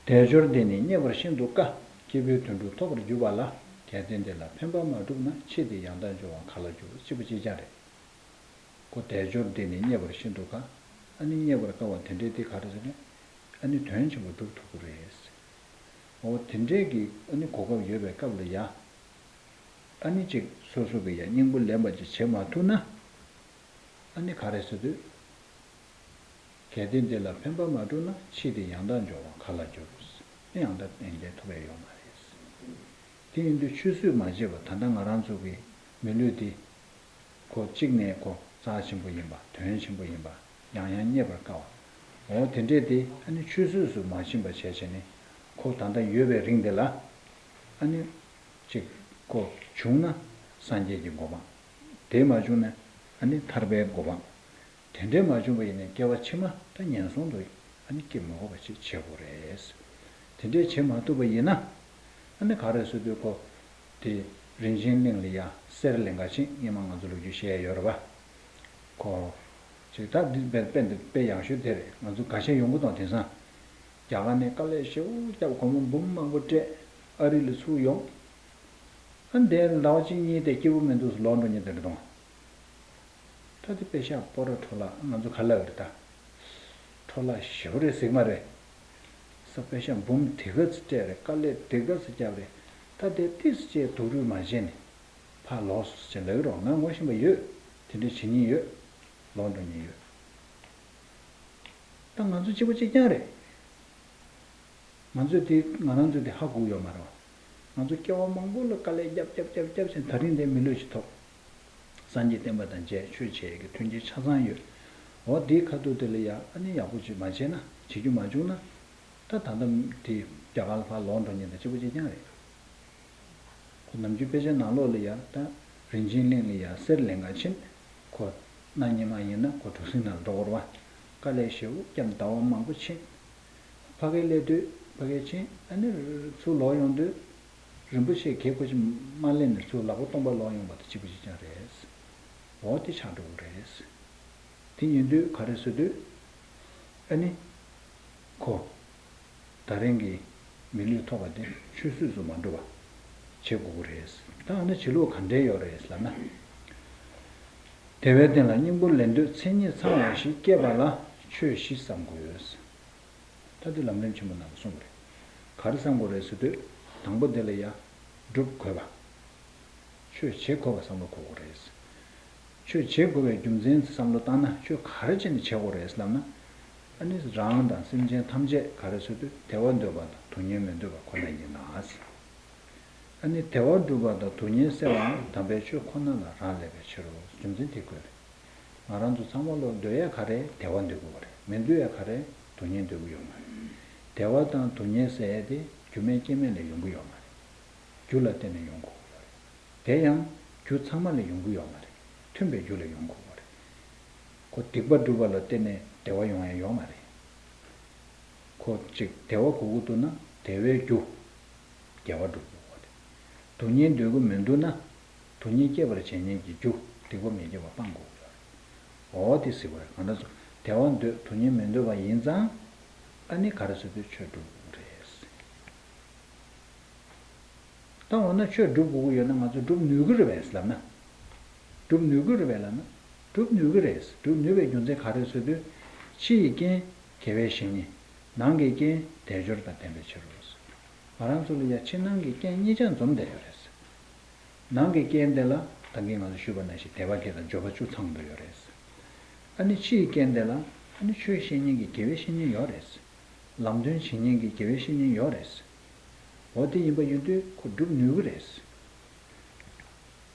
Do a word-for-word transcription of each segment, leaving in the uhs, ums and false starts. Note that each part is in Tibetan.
དལ་འབྱོར་འདི་ནི་རྙེད་པར་ཤིན་ཏུ་དཀའ། སྐྱེས་བུའི་དོན་སྒྲུབ་ཐོབ་པར་གྱུར་པ་ལ། གལ་ཏེ་འདི་ལ་ཕན་པ་མ་བསྒྲུབས་ན། ཕྱིས་འདི་ཡང་དག་འབྱུང་བ་ག་ལ་འགྱུར། གཅིག་པ་གཅིག་རྐྱང་རེད། ཁོ་དལ་འབྱོར་འདི་ནི་རྙེད་པར་ཤིན་ཏུ་དཀའ། ཨ་ནི་རྙེད་པར་དཀའ་བ་དེ་འདྲའི་དེ་ག་རེ་ཟེར་ན། ཨ་ནི་དོན་ཆེན་པོ་སྒྲུབ་ཐུབ་ཀྱི་རེད། འོ་དེ་འདྲའི་གི་ཨ་ནི་གོ་སྐབས་ཡོད་པའི་སྐབས་ལ་ཡ། ཨ་ནི་ཅིག་སོ་སོ་གི་ཡ་སྙིང་པོ་ལེན་པ་ཅིག་བྱེད་མ་ཐུབ་ན། ཨ་ནི་ག་རེ་ཟེར་དུས། གལ་ཏེ་འདི་ལ་ཕན་པ་མ་བསྒྲུབས་ན། ཕྱིས་འདི་ཡང་དག་འབྱུང་བ་ག་ལ་འགྱུར། ཡང་དག་ཡོན་ཏན་ཐོབ་ཡ་ཡོད་མ་རེད། དེ་ཡིན་དུས་ཆུད་ཟོས་མ་བྱས་པ་ད་ལྟ་ང་རང་ཚོ་གི་མི་ལུས་འདི། ཁོ་གཅིག་ནས་ཁོ་རྩ་ཆེན་པོ་ཡིན་པ་དོན་ཆེན་པོ་ཡིན་པ་ཡང་ཡང་རྙེད་པར་དཀའ་བ། འོ་དེ་འདྲས་དེ་ཨ་ནི་ཆུད་ཟོས་སུ་མ་ཕྱིན་པ་བྱས་བྱས་ནས་ཁོ་ད་ལྟ་ཡོད་པའི་རིང་དེ་ལ་ཨ་ནི་ཅིག་ཁོ་བྱུང་ན་སངས་རྒྱས་ཀྱི་གོ་འཕང་། དེ་མ་བྱུང་ན་ཨ་ནི་ཐར་པའི་གོ་འཕང་། དེ་འདྲས་མ་བྱུང་བ་ཡིན་ན་སྐྱེ་བ་ཕྱི་མ་ད་ངན་སོང་དུ་ཨ་ནི་སྐྱེ་མི་དགོས་པ་ཅིག་བྱེད་དགོས་རེད། དེ་འདྲས་བྱེད་མ་ཐུབ་པ་ཡིན་ན། ཨ་ནི་ག་རེ་ཟེར་དུས་ཁོ། དེ་རིན་ཆེན་གླིང་ལ་ཡ་གསེར་ལིང་ག་ཅན་སྔོན་མ་ང་ཚོ་ལོ་རྒྱུས་བཤད་ཡ་ཡོད་རེད་པ། ཁོ། ཅིག་ད་འདི་དཔེ་དཔེ་འདི་དཔེ་ཡག་ཤོས་དེ་རེད། ང་ཚོ་འགའ་ཤས་ཡོང་གི་འདུག་དེང་སང་། རྒྱ་གར་ནས་དཀའ་ལས་ཞེ་པོ་བརྒྱབ་སྒོར་མོ་འབུམ་མང་པོ་སྤྲད། ཨ་རི་ལ་ཚུར་ཡོང་། ཨ་འདས་ཟླ་བ་གཅིག་གཉིས་དེ་སྐྱིད་པོ་མི་འདུག་ཟེར་ལོག་འགྲོ་མཁན་དེ་འདྲ་འདུག་ད་དེ་པེ་ཤ་སྤོ་ར་འཕྲོ་བརླག་ང་ཚོ་ག་ལབ་རེད་ད། འཕྲོ་བརླག་ཞེ་པོ་རེད་ཟེར་གི་མ་རེད། ས་པེ་ཤ་འབུམ་དེ་ག་ཚོད་སྤྲད་རེད། དཀའ་ལས་དེ་ག་ཚོད་བརྒྱབ་རེད། ད་དེ་ཏིས་ཅེས་སྡུག་རུས་མ་བྱས་ནས་ཕར་ལོག་སོང་ཟེར་ལབ་ཀྱི་རེད། ང་ངོ་ཤེས་པ་ཡོད། དེ་འདྲ་བྱེད་མཁན་ཡོད། ལོག་འགྲོ་མཁན་ཡོད། ད་ང་ཚོ་གཅིག་པ་གཅིག་རྐྱང་རེད། ང་ཚོས་དེ་ང་རང་ཚོས་དེ་ཧ་གོ་གི་ཡོད་མ་རེད་བ། ང་ཚོ་སྐྱེ་བ་མང་པོ་ལ་དཀའ་ལས་རྒྱབ་རྒྱབ་རྒྱབ་རྒྱབ་བྱས་ད་རིང་འདིར་མི་ལུས་ཤིག་ཐོབ། སངས་རྒྱས་བསྟན་པ་དང་མཇལ། ཆོས་བྱེད་ཀྱི་མཐུན་རྐྱེན་ཆ་ཚང་ཡོད། འོ་དེའི་ཁ་ཐུག་དེ་ལ་ཡ་ཨ་ནི་ཡག་པོ་ཅིག་མ་བྱས་ན། བྱེད་རྒྱུ་མ་བྱུང་ན། ད་ད་ལྟ་དེ་རྒྱ་གར་ལ་ཕར་ལོག་འགྲོ་མཁན་དང་གཅིག་པ་གཅིག་རྐྱང་རེད། ཁོ་ནམ་རྒྱུན་དཔེ་ཆ་ནང་ལོགས་ལ་ཡ་ད་རིན་ཆེན་གླིང་ལ་ཡ་གསེར་ལིང་ག་ཅན། ཁོ་གནའ་སྔོན་མ་ཡིན་ན་ཁོ་གྲུ་གཟིངས་ནང་འགྲོ་དགོས་རེད་བ། དཀའ་ལས་ཞེ་པོ་བརྒྱབ་ཟླ་བ་མང་པོ་ཕྱིན། ཕ་གིར་སླེབས་དུས་ཕ་གིར་ཕྱིན། ཨ་ནི་ཚུར་ལོག་ཡོང་དུས་རིན་པོ་ཆེ་གེ་ཁོ་ཅིག་མ་ལེན་ནས་ཚུར་ལག་པ་སྟོང་པ་ལོག་ཡོང་བ་དང་གཅིག་པ་གཅིག་རྐྱང་རེད། འོ་དེ་ཆགས་འགྲོ་གི་རེད། དེ་ཡིན་དུས་ག་རེ་ཟེར་དུས། ཨ་ནི། ཁོ། ད་རིང་གི་མི་ལུས་ཐོབ་པ་དེ་ཆུད་ཟོས་སུ་མ་འགྲོ་བ་བྱེད་དགོས་ཀྱི་རེད། ད་ཨ་ནི་བྱེད་ལུགས་ག་འདྲས་ཡོད་རེད་ལབ་ན། དལ་བའི་རྟེན་ལ་སྙིང་པོ་ལེན་འདོད། མཚན་ཉིད་ཚང་བ་ཞིག་སྐྱེས་པ་ལ་ཆོས་བཞི་བསམ་དགོས། ད་དེ་ལམ་རིམ་ཆེན་མོ་ནང་ལ་གསུངས་པ་རེད། ག་རེ་བསམ་དགོས་རེད་ཟེར་དུས། དང་པོ་དེ་ལ་ཡ། སྒྲུབ་དགོས་པ། ཆོས་བྱེད་དགོས་པ་བསམ་བློ་འཁོར་དགོས་རེད། ཆོས་བྱེད་དགོས་པའི་རྒྱུ་མཚན་བསམ་བློ་བཏང་ན་ཆོས་ག་རེ་བྱས་ནས་བྱེད་དགོས་རེད་ལབ་ན། ཨ་ནི་རང་དང་སེམས་ཅན་ཐམས་ཅད་ག་རེ་ཟེར་དུས་བདེ་བ་འདོད་པ་དང་སྡུག་བསྔལ་མི་འདོད་པ་ཁོ་ན་ཡིན་ལ། ཨ་ནི་བདེ་བ་སྒྲུབ་པ་དང་སྡུག་བསྔལ་སེལ་བའང་དམ་པའི་ཆོས་ཁོ་ན་ལ་རག་ལས་པའི་ཕྱིར་རོ། རྒྱུ་མཚན་དེ་དགོས་རེད། ང་རང་ཚོ་ཚང་མ་ལོ་འདོད་ཡ་ག་རེ་བདེ་བ་འདོད་དགོས་པ་རེད། མི་འདོད་ཡ་ག་རེ་སྡུག་བསྔལ་འདོད་ཀྱི་ཡོད་མ་རེད། བདེ་བ་དང་སྡུག་བསྔལ་ཟེར་ཡ་དེ་རྒྱུ་མེད་རྐྱེན་མེད་ལས་ཡོང་གི་ཡོད་མ་རེད། རྒྱུ་ལ་བརྟེན་ནས་ཡོང་དགོས་ཀྱི་ཡོད་རེད། དེ་ཡང་རྒྱུ་ཚང་མ་ལས་ཡོང་གི་ཡོད་མ་རེད། མཐུན་པའི་རྒྱུ་ལས་ཡོང་དགོས་པ་རེད། ཁོ་སྡིག་པ་སྒྲུབ་པ་ལ་བརྟེན་ནས་བདེ་བ་ཡོང་ཡ་ཡོད་མ་རེད། ཁོ་ཅིག་བདེ་བ་དགོས་ཀྱི་འདུག་ན་བདེ་བའི་རྒྱུ་དགེ་བ་སྒྲུབ་དགོས་པ་རེད། སྡུག་བསྔལ་འདོད་ཀྱི་མི་འདུག་ན་སྡུག་བསྔལ་སྐྱེད་པར་བྱེད་མཁན་གྱི་རྒྱུ་སྡིག་པ་མི་དགེ་བ་སྤང་དགོས་ཀྱི་ཡོད་རེད། འོ་དེ་ཟེར་བ་རེད། གང་འདྲ་སོང་བདེ་བ་འདོད་སྡུག་བསྔལ་མི་འདོད་པ་ཡིན་ཙང་། ཨ་ནི་ག་རེ་ཟེར་དུས་ཆོས་སྒྲུབ་དགོས་རེད། ད་འོ་ན་ཆོས་སྒྲུབ་དགོས་ཀྱི་ཡོད་ན་ང་ཚོ་སྒྲུབ་ནུས་ཀྱི་རེད་པས་ལབ་ན། སྒྲུབ་ནུས་ཀྱི་རེད་པས་ལབ་ན། སྒྲུབ་ནུས་ཀྱི་རེད། སྒྲུབ་ནུས་པའི་རྒྱུ་མཚན་ག་རེ་ཟེར་དུས། ཕྱི་ཡི་རྐྱེན་དགེ་བའི་བཤེས་གཉེན། ནང་གི་རྐྱེན་དལ་འབྱོར་དང་ལྡན་པའི་ཕྱིར་རོ། ང་རང་ཚོ་ལ་ཡ་ཕྱི་ནང་གི་རྐྱེན་གཉིས་ཆ་འཛོམས་བསྡད་ཡོད་རེད། ནང་གི་རྐྱེན་དེ་ལ་ད་གིན་ང་ཚོ་ཞུས་པ་ནང་བཞིན་དད་པ་བརྒྱད་དང་འབྱོར་པ་བཅུ་ཚང་དུ་ཡོད་རེད། ཨ་ནི་ཕྱི་ཡི་རྐྱེན་དེ་ལ་ཨ་ནི་ཆོས་བཤད་མཁན་གྱི་དགེ་བའི་བཤེས་གཉེན་ཡོད་རེད། ལམ་སྟོན་བྱེད་མཁན་གྱི་དགེ་བའི་བཤེས་གཉེན་ཡོད་རེད། འོ་དེ་ཡིན་པ་ཡིན་དུས་ཁོ་སྒྲུབ་ནུས་ཀྱི་རེད།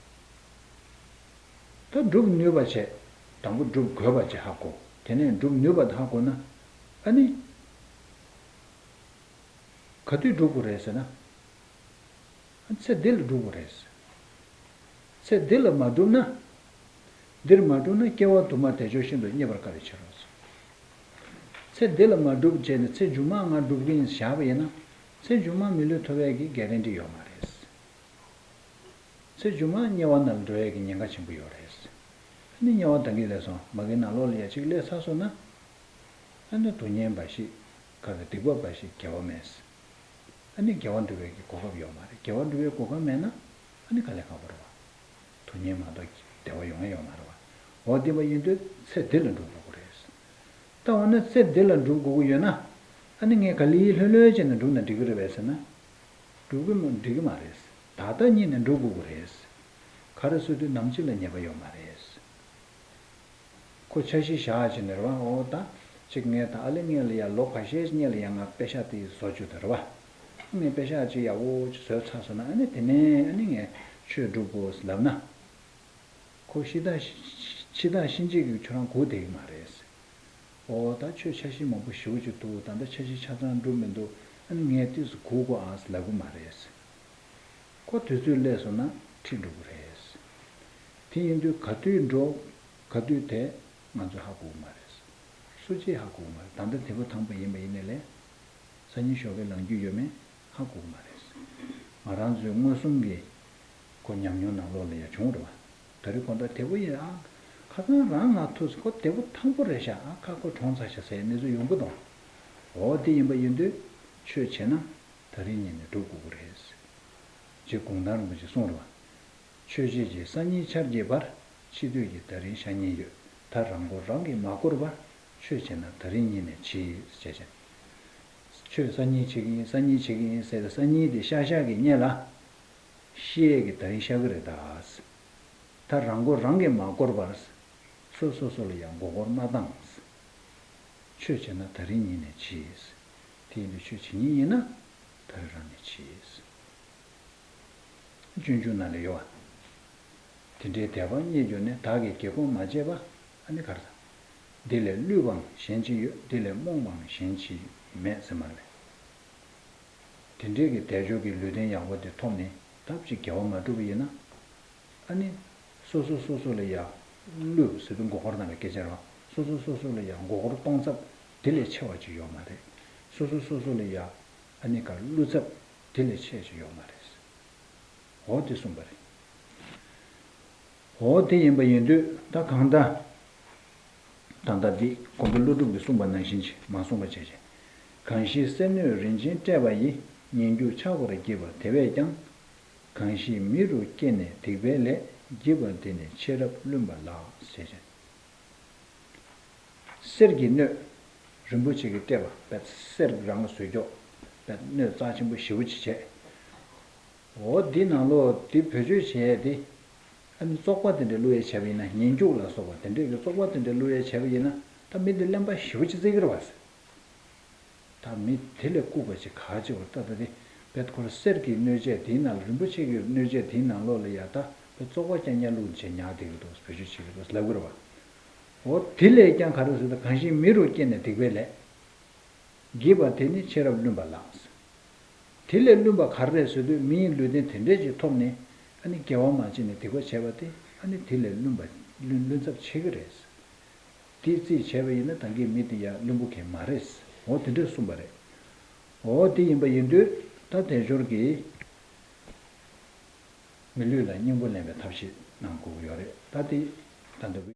ད་སྒྲུབ་ནུས་པ་བྱས། དང་པོ་སྒྲུབ་དགོས་པ་བྱས་ཧ་གོ། དེ་ནས་སྒྲུབ་ནུས་པ་དེ་ཧ་གོ་ན། ཨ་ནི། ག་དུས་སྒྲུབ་དགོས་རེད་ཟེར་ན། ཚེ་འདི་ལ་སྒྲུབ་དགོས་རེད། ཚེ་འདི་ལ་མ་བསྒྲུབས་ན། འདིར་མ་བསྒྲུབས་ན་སྐྱེ་བ་དུ་མར་དལ་འབྱོར་ཤིན་ཏུ་རྙེད་པར་དཀའ་བའི་ཕྱིར་རོ། ཚེ་འདི་ལ་མ་བསྒྲུབས་བྱས་ནས་ཚེ་མཇུག་མ་ང་སྒྲུབ་ཀྱི་ཡིན་བཞག་པ་ཡིན་ན། ཚེ་མཇུག་མ་མི་ལུས་ཐོབ་ཡས་ཀྱི་གྷ་རན་ཊི་ཡོད་མ་རེད། ཚེ་མཇུག་མ་དམྱལ་བ་ནང་འགྲོ་ཡས་ཀྱི་ཉེན་ཁ་ཆེན་པོ་ཡོད་རེད། ཨ་ནི་དམྱལ་བ་ད་གིན་ལས་སོང་མ་གིའི་ནང་ལོགས་ལ་ཡ་གཅིག་སླེབས་ཚར་སོང་ན། ཨ་ནི་སྡུག་བསྔལ་འབའ་ཞིག་ག་ཚོད་སྡིག་པ་འབའ་ཞིག་དགེ་བ་མེད། ཨ་ནི་དགེ་བ་འགྲུབ་པའི་གི་གོ་སྐབས་ཡོད་མ་རེད། དགེ་བ་འགྲུབ་པའི་གོ་སྐབས་མེད་ན་ཨ་ནི་དཀའ་ལས་ཁག་པོ་རེད་བ། དོན་གཉེར་མ་གཏོགས་བདེ་བ་ཡོང་ཡ་ཡོད་མ་རེད་བ། འོ་དེ་བ་ཡིན་དུས་ཚེ་འདི་ལ་འགྲུབ་དགོས་ཀྱི་རེད། ད་འོ་ན་ཚེ་འདི་ལ་འགྲུབ་དགོས་ཀྱི་ཡོད་ན། ཨ་ནི་ངས་ག་ལེ་ལྷོད་ལྷོད་བྱས་ནས་འགྲུབ་ན་འགྲིག་གི་རེད་པས་ཟེར་ན། འགྲུབ་ཀྱི་མ་འགྲིག་གི་མ་རེད། ད་ལྟ་ཉིད་ནས་འགྲུབ་དགོས་ཀྱི་རེད། ག་རེ་ཟེར་དུས་ནམ་འཆི་ལ་ཉེས་པ་ཡོད་མ་རེད། ཁོ་འཆར་གཞི་བཞག་བྱས་ནས་རེད་བ། འོ་ད་ཅིག་ངས་ད་ཨ་ལེ་ངས་ལ་ཡ་ལོ་ཁ་ཤས་ངས་ལ་ཡ་ང་པེ་ཤག་དེ་བཟོ་བཅུག་དེ་རེད་བ། ངས་པེ་ཤག་ཅིག་ཡག་པོ་ཅིག་བཟོས་ཚར་སོང་ན་ཨ་ནི་དེ་ནས་ཨ་ནི་ངས་ཆོས་སྒྲུབ་དགོས་ལབ་ན། ཁོ་ཤི་ད་ཤི་ད་ཤི་འཇིག་གི་ཁྱོད་རང་སྒུག་བསྡད་ཀྱི་མ་རེད། འོ་ད་ཁྱོད་འཆར་གཞི་མང་པོ་ཞེ་པོ་ཅིག་འདུག་ད་ལྟ་འཆར་གཞི་ཆ་ཚང་འགྲུབ་མི་འདུག་ཨ་ནི་ངས་ཏོག་ཙམ་སྒུག་དགོས་ཨ་ལབ་ཀྱི་མ་རེད། ཁོ་དུས་ཚོད་སླེབས་སོང་ན་ཁྲིད་འགྲོ་གི་རེད། དེ་ཡིན་དུས་ག་དུས་འགྲོ། ག་དུས་དེ་ང་ཚོས་ཧ་གོ་གི་མ་རེད། སུ་གཅིག་ཧ་གོ་གི་མ་རེད། ད་ལྟ་དེ་པོ་ཐང་པོ་ཡིན་པ་ཡིན་ནའི་ལས། སང་ཉིན་ཞོགས་ཀས་ལངས་རྒྱུ་ཡོད་མེད་ཧ་གོ་གི་མ་རེད། ང་རང་ཚོའི་མངོན་སུམ་གྱི་ཁོ་ཉམས་མྱོང་ནང་ལོགས་ལ་ཡང་བྱུང་རེད་བ། ད་རེས་དགོང་དག་དེ་པོ་ཡིན་ཨ། ཁ་སང་རང་ང་ཐུག་ཁོ་དེ་པོ་ཐང་པོ་རེད་ཤག་ཨ་ཁ་ཁོ་གྲོངས་ཚར་ཤག་ཟེར་གནས་ཚུལ་ཡོང་གི་འདུག་འོ་དེ་ཡིན་པ་ཡིན་དུས་ཆོས་བྱེད་ན་ད་རིང་ཉིད་ནས་སྒྲུབ་དགོས་ཀྱི་རེད། ཅེས་གུང་ཐང་རིན་པོ་ཆེས་གསུངས་རེད་བ། ཆོས་བྱེད་ཀྱི་སང་ཉིན་འཆར་གྱི་བར། འཆི་འདོད་ཀྱི་ད་རིང་ཤ་ཉེན་ཡོད། ད་རང་མགོ་རང་གིས་མ་བསྐོར་བར། ཆོས་བྱེད་ན་ད་རིང་ཉིད་ནས་འཆི། ཞེས་བྱ། ཆོས་སང་ཉིན་བྱེད་ཀྱི་ཡིན་སང་ཉིན་བྱེད་ཀྱི་ཡིན་ཟེར་ཏེ་སང་ཉིན་དེ་ཤག་ཤག་གི་སྔོན་ལ། ཤི་ཡས་ཀྱི་ད་རིང་ཤར་གི་རེད་ད། ད་རང་མགོ་རང་གིས་མ་བསྐོར་བར། སོ་སོ་སོ་ལ་ཡང་མགོ་སྐོར་མ་བཏང་། ཆོས་བྱེད་ན་ད་རིང་ཉིད་ནས་འཆི། དེ་ཡིན་དུས་ཆོས་བྱེད་ཉིན་ཡིན་ན་ད་རིང་རང་ནས་འཆི། སྤྱོད་འཇུག་ནང་ལ་ཡོད་པ། དེ་འདྲའི་དད་པ་རྙེད་གྱུར་ནས་བདག་གིས་སྒེར་སྒོ་མ་བྱས་པ། ཨ་ནི་ག་རེ་ཟེར། འདི་ལས་བསླུས་པའང་གཞན་ཅི་ཡོད། འདི་ལས་རྨོངས་པའང་གཞན་ཅི་མེད་ཟེར་མ་རེད། དེ་འདྲའི་གི་དལ་འབྱོར་གྱི་ལུས་རྟེན་ཡག་པོ་དེ་ཐོབ་ནས་ད་ཅིག་དགེ་བ་མ་བསྒྲུབས་པ་ཡིན་ན། ཨ་ནི། སོ་སོ་སོ་སོ་ལ་ཡ། བསླུས་ཟེར་དུས་མགོ་སྐོར་ནང་ལ་སྐད་ཆ་རེད་བ། སོ་སོ་སོ་སོ་ལ་ཡ་མགོ་སྐོར་གཏོང་ཚབ་དེ་ལས་ཆེ་བ་ཅིག་ཡོད་མ་རེད། སོ་སོ་སོ་སོ་ལ་ཡ། ཨ་ནི་ག་བསླུ་ཚབ་དེ་ལས་ཆེ་ཅིག་ཡོད་མ་རེད། འོ་དེ་གསུངས་པ་རེད། འོ་དེ་ཡིན་པ་ཡིན་དུས་ད་གང་ལྟར། ད་ལྟ་འདི་དགོངས་པའི་ཀླུ་སྒྲུབ་ཀྱིས་གསུངས་པ་ནང་བཞིན་གྱིས་མ་གསུངས་པ་བྱས་བྱས། གང་ཞིག་གསེར་སྣོད་རིན་ཆེན་སྤྲས་པ་ཡི། ཉིན་རྒྱུན་ཆག་སྒོར་བགྱིས་པ་དེ་བས་ཀྱང་། གང་ཞིག་མི་རུ་སྐྱེས་ནས་སྡིག་པའི་ལས། བགྱིས་པ་དེ་ནི་ཚེ་རབས་བླུན་པ་ལགས། ཞེས་བྱས། གསེར་གྱི་སྣོད། རིན་པོ་ཆེ་གིས་སྤྲས་པ་བས་གསེར་རང་བཟོས་ཀྱོག་བས་སྣོད་རྩ་ཆེན་པོ་ཞེ་པོ་ཅིག་བྱས། འོ་འདི་ནང་ལོགས་འདི་བེད་སྤྱོད་བྱས་ཏེ། ཨ་ནི་བཙོག་པ་དེ་འདྲ་བླུག་ཡས་བྱས་པ་ཡིན་ན་ཉིན་རྒྱུན་ལ་སོགས་པ་དེ་འདྲས་ཀྱི་བཙོག་པ་དེ་འདྲ་བླུག་ཡས་བྱས་པ་ཡིན་ན་ད་མི་འདི་གླེན་པ་ཞེ་པོ་ཅིག་བརྩི་གི་རེད་བ། ད་མི་དེ་ལས་ལྐུགས་པ་ཅིག་ག་ཅིག་བར་ད་ད་དེ་བེད་ཁོ་ར་གསེར་གྱི་སྣོད་ཆས་དེའི་ནང་ལ་རིན་པོ་ཆེ་གི་སྣོད་ཆས་དེའི་ནང་ལོགས་ལ་ཡ་ད་བེད་བཙོག་པ་རྐྱང་རྐྱང་བླུགས་བྱས་ཉར་བསྡད་ཀྱི་འདུག་བེད་སྤྱོད་བྱེད་ཀྱི་འདུག་ལབ་ཀྱི་རེད་བ། འོ་དེ་ལས་ཀྱང་ག་རེ་ཟེར་ད་གང་ཞིག་མི་རུ་སྐྱེས་ནས་སྡིག་པའི་ལས། བགྱིས་པ་དེ་ནི་ཚེ་རབས་བླུན་པ་ལགས། དེ་ལས་བླུན་པ་ག་རེ་རེད་ཟེར་དུས་མིའི་ལུས་རྟེན་དེ་འདྲས་ཅིག་ཐོབ་ནས་ཨ་ནི་དགེ་བ་མ་བྱས་ནས་སྡིག་པ་བྱས་པ་དེ་ཨ་ནི་དེ་ལས་བླུན་པ་བླུན་བླུན་ཚབས་ཆེ་གི་རེད། དེ་རྩིས་བྱས་པ་ཡིན་ན་ད་གིན་མི་དེ་ཡང་བླུན་པོ་གང་མ་རེད། འོ་དེ་འདྲས་གསུངས་པ་རེད། འོ་དེ་ཡིན་པ་ཡིན་དུས་ད་དལ་འབྱོར་གྱིས་མི་ལུས་ལ་སྙིང་པོ་ལེན་པའི་ཐབས་ཤེས་གནང་དགོས་ཀྱི་ཡོད་རེད། ད་དེ་ད་འདི།